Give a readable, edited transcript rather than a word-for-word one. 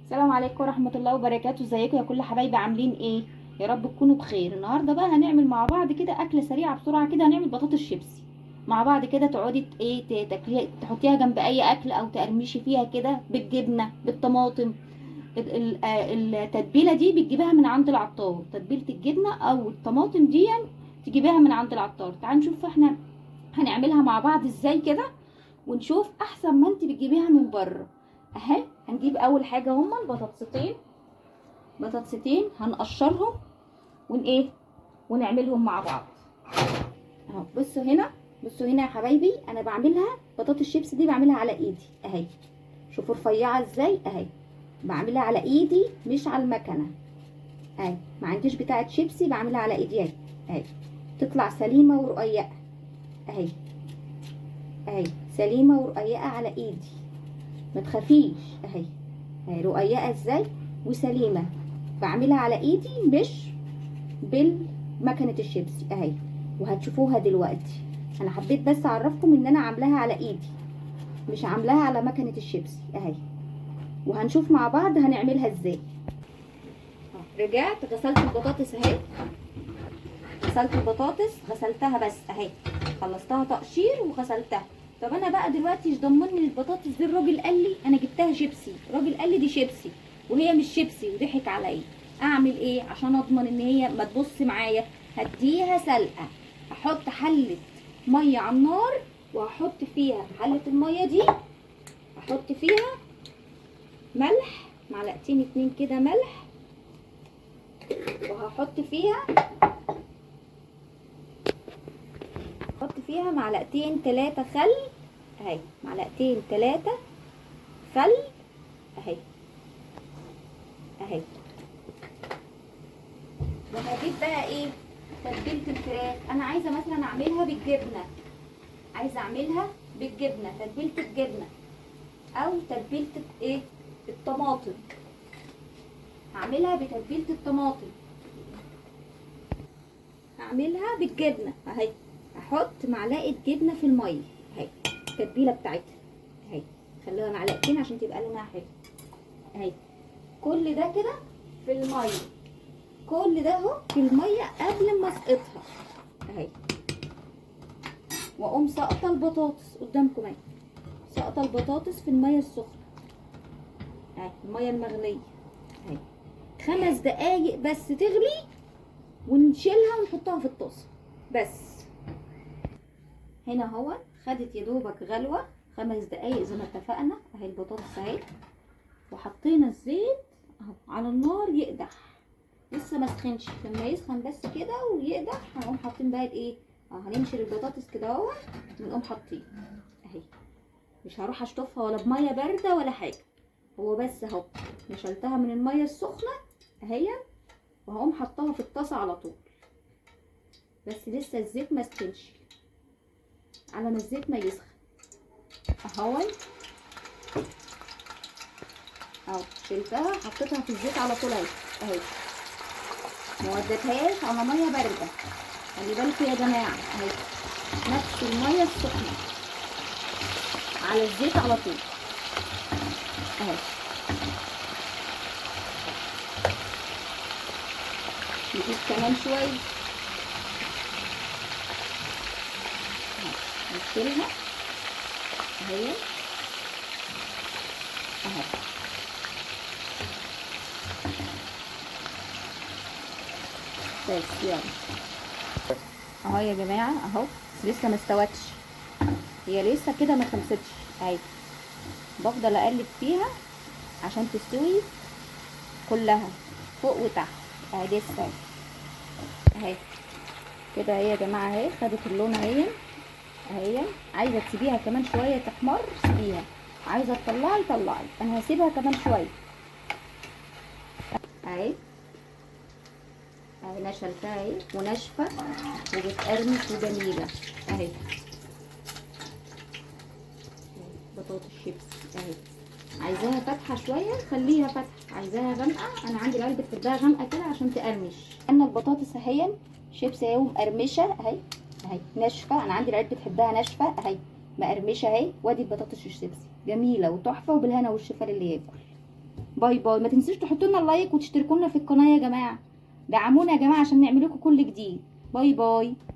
السلام عليكم ورحمة الله وبركاته. ازيكم يا كل حبايبي؟ عاملين ايه؟ يا رب تكونوا بخير. النهارده بقى هنعمل مع بعض كده اكله سريعة بسرعة كده. هنعمل بطاطس شيبسي مع بعض كده، تقعدي ايه تاكليها، تحطيها جنب اي اكل او تقرمشي فيها كده بالجبنه بالطماطم. التتبيله دي بتجيبها من عند العطار، تتبيله الجبنة او الطماطم دي تجيبيها من عند العطار. تعالوا نشوف احنا هنعملها مع بعض ازاي كده، ونشوف احسن ما انت بتجيبيها من بره. اهي هنجيب اول حاجة هما البطاطستين، بطاطستين هنقشرهم ون ايه ونعملهم مع بعض اهو. بصوا هنا، بصوا هنا يا حبايبي، انا بعملها بطاطس الشيبس دي بعملها على ايدي اهي. شوفوا رفيعة ازاي اهي، بعملها على ايدي مش على المكنه اهي. ما عنديش بتاعه شيبسي، بعملها على ايدي اهي اهي، تطلع سليمة ورقيقه اهي اهي، سليمة ورقيقه على ايدي، ما تخافيش اهي اهي، رقيقه ازاي وسليمه. بعملها على ايدي مش بالمكنه الشيبسي اهي، وهتشوفوها دلوقتي. انا حبيت بس اعرفكم ان انا عاملاها على ايدي مش عاملاها على مكنه الشيبسي اهي، وهنشوف مع بعض هنعملها ازاي. رجعت غسلت البطاطس اهي، غسلت البطاطس غسلتها بس اهي، خلصتها تقشير وغسلتها. طب انا بقى دلوقتي مش ضمني البطاطس دي، الراجل قال لي انا جبتها شيبسي، الراجل قال لي دي شيبسي وهي مش شيبسي وضحك عليا. اعمل ايه عشان اضمن ان هي ما تبص معايا؟ هديها سلقه، احط حله مية على النار وهحط فيها حله المية دي، احط فيها ملح معلقتين 2 كده ملح، وهحط فيها معلقتين 3 خل اهي، معلقتين 3 خل اهي اهي. وهجيب بقى ايه تتبيله الفراخ. انا عايزه مثلا اعملها بالجبنه، عايزه اعملها بالجبنه، تتبيله الجبنة او تتبيله ايه الطماطم، هعملها بتتبيله الطماطم، هعملها بالجبنه اهي. احط معلقه جبنه في المية اهي، التتبيله بتاعتها اهي، خليها معلقتين عشان تبقى لونها حلو اهي. كل ده كده في المية، كل ده اهو في المية قبل ما اسقطها اهي. واقوم ساقطه البطاطس قدامكم اهي، ساقطه البطاطس في المية السخنة اهي، المية المغليه اهي. 5 دقايق بس تغلي ونشيلها ونحطها في الطاسه بس. هنا اهو خدت يا دوبك غلوه 5 دقايق زي ما اتفقنا اهي البطاطس اهي، وحطينا الزيت اهو على النار يقدح، لسه ما سخنش، لما يسخن بس كده ويقدح هنقوم حاطين بقى الايه، هننشر البطاطس كده اهو ونقوم حاطين اهي. مش هروح اشطفها ولا بميه باردة ولا حاجة، هو بس اهو نشلتها من المية السخنة اهي، وهقوم حطاها في الطاسه على طول، بس لسه الزيت ما سخنش، على ما الزيت ما يسخن اهو اهو. شلتها حطيتها في الزيت على طول اهي اهي، ما وديتهاش على مية باردة، خلي بالكم يا جماعة اهي، نفس المية السخنة على الزيت على طول اهي. نجيب كمان شوية نشيلها اهي اهي. بس يلا اهو يا جماعة اهو، لسه ما استوتش، هي لسه كده ما خلصتش اهي، بفضل اقلب فيها عشان تستوي كلها فوق وتحت اهي. لسه اهي كده اهي يا جماعة اهي، خدت اللون اهي اهي. عايزه تسيبيها كمان شوية تحمر سيبيها، عايزه تطلعي طلعي، انا هسيبها كمان شوية اهي اهي. نشلتها اهي وناشفه وبتقرمش وجميلة اهي، بطاطس الشيبس اهي. عايزاها فاتحة شوية خليها فاتحة، عايزاها غامقه انا عندي العيال بتحبها غامقه كده عشان تقرمش. انا البطاطس اهي شيبس اهي ومقرمشه اهي اهي ناشفة، انا عندي العيال بتحبها ناشفة اهي مقرمشه اهي. وادي البطاطس الشيبس جميلة وتحفه، وبالهنا والشفا للي ياكل. bye bye. ما تنسوش تحطوا لنا ال like وتشتركوا لنا في القناة يا جماعة، دعمونا يا جماعة عشان نعمل لكم كل جديد. bye bye.